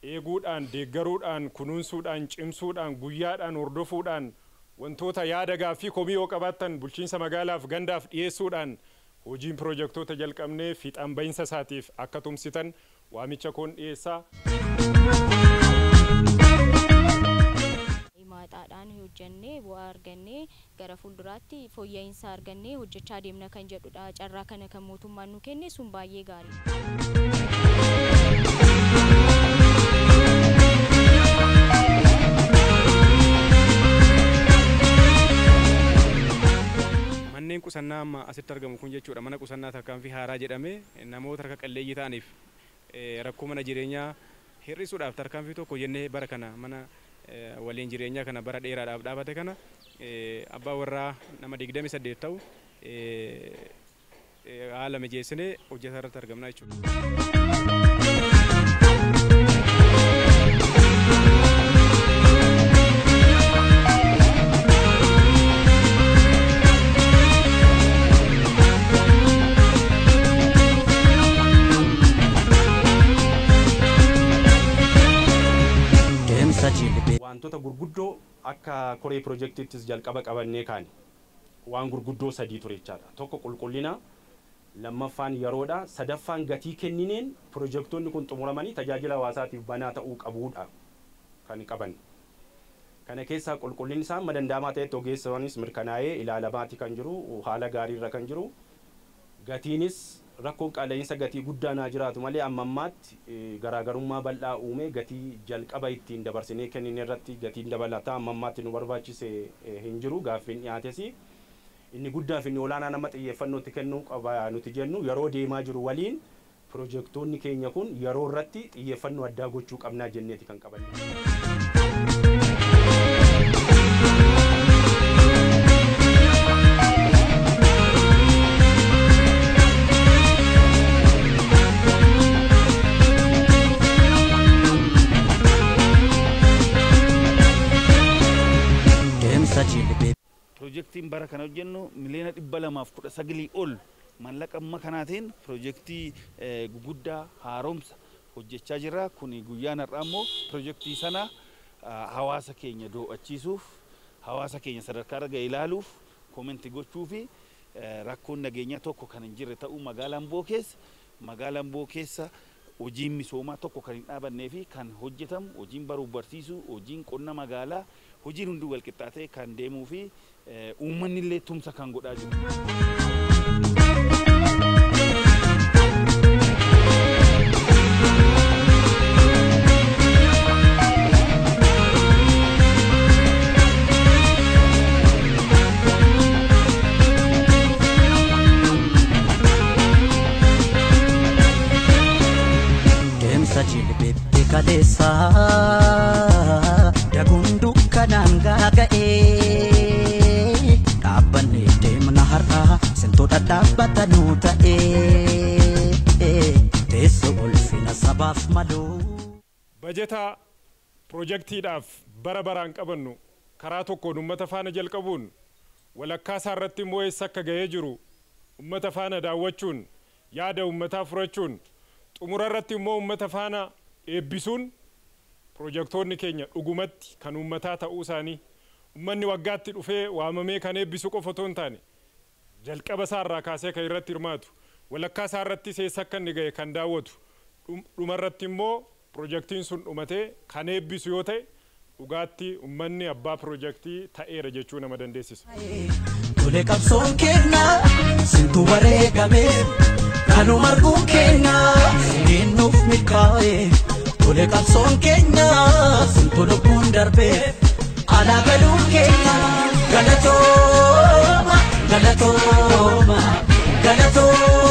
Eeguudhaan, deeggaruudhaan, kunuunsuudhaan, cimsuudhaan, guyyaadhaan hordofuudhaan, wantoota yaada gaaffii komii yoo qabaattan bulchiinsa magaalaaf gandaaf dhiyeessuudhaan hojiin pirojektoota jalqabnee fiixaan bahinsa isaatiif akka tumsitan waamicha koon dhiyeessaa. Maaxaadhaan hojjennee bu'aa argannee gara fuulduraatti fooyya'insa argannee hojjechaa deemna kan jedhudha. Carraa kana kan mootummaan nu kenne sun baay'ee gaariidha. Manneen qusannaa amma asitti argamu kun jechuudha, mana qusannaa tarkaanfii haaraa jedhamee namoota harka qalleeyyii ta'aniif rakkoo mana jireenyaa hir'isuudhaaf tarkaanfii tokko jennee bara kana mana waliin jireenyaa kana bara dheeraadhaaf dhaabate kana abbaa warraa nama 28 ta'u haala mijeessinee hojjetaa irratti argamna jechuudha. Wantoota gurguddoo akka koree pirojektiittis jalqaba qabannee kaane waan gurguddoo sadii ture jechaadha. Tokko qulqullina, lammaffaan yeroodha, sadaffaan gatii kennineen pirojektoonni kun xumuramanii tajaajila hawaasaatiif banaa ta'uu qabuudha kan qaban. Kana keessaa qulqullinni isaa amma danda'amaa ta'etti ogeessaanis mirkanaa'ee ilaalamaati kan jiru, haala gaariirra kan jiru. Gatiinis rakkoon qaala'insa gatii guddaa naa jiraatu malee amma ammaatti garaagarummaa bal'aa uume gatii jalqaba ittiin dabarsinee kennine irratti gatiin dabalataa amma ammaatti nu barbaachise hin jiru. Gaaffiin dhiyaates inni guddaa fi inni olaanaa nama xiyyeeffannootti kennuu qaba nuti jennu yeroo deemaa jiru waliin pirojektoonni keenya kun yeroo irratti xiyyeeffannoo addaa gochuu qabnaa jenneeti kan qabanne. Pirojektiin bara kana hojjennu 219,000,000 ol maallaqa amma kanaatiin pirojektii guguddaa haaromsa hojjechaa jirra. Kuni guyyaan har'aa immoo pirojektii sana hawaasa keenya doo'achiisuuf, hawaasa keenya sadarkaa irra ga'e ilaaluuf, koomenti gochuu fi rakkoon nageenyaa tokko kan hin jirre ta'uu magaalaa Amboo keessa, magaalaa Amboo keessa hojiin misoomaa tokko kan hin dhaabannee fi kan hojjetamu, hojiin baruuf barsiisuu, hojiin qonna magaalaa, hojiin hunduu wal qixxaatee kan deemuu fi uummanni illee tumsa kan godhaa jiru. Deemsa jilbeetti kaleessa daguun dukkanaan gaaga'ee dhaabbannee deemna har'aa sintoota dhaabbatanuu ta'ee teessoo ulfina sabaaf maluu. Bajetaa pirojektiidhaaf bara baraan qabannu karaa tokkoon uummata faana jalqabuun walakkaa isaa irratti immoo eessa akka ga'ee jiru uummata faana daawwachuun yaada uummataa furachuun xumura irratti immoo uummata faana eebbisuun pirojektoonni keenya dhugumatti kan uummataa ta'uu isaanii uummanni waggaatti dhufee waamamee kan eebbisu qofa otoo hin taane jalqaba isaa irraa kaasee kan irratti hirmaatu walakkaa isaa irrattis eessa akka inni ga'e kan daawwatu dhuma irratti immoo pirojektiin sun dhumatee kan eebbisu yoo ta'e dhugaatti uummanni abbaa pirojektii ta'eera jechuu nama dandeessisa. Tole qabsoon keenya sintu wareegame kanuma arguun keenya siniin nuuf milkaa'e. Tole qabsoon keenya sintu lubbuun darbe alaa galuun keenya galatooma galatooma galatooma.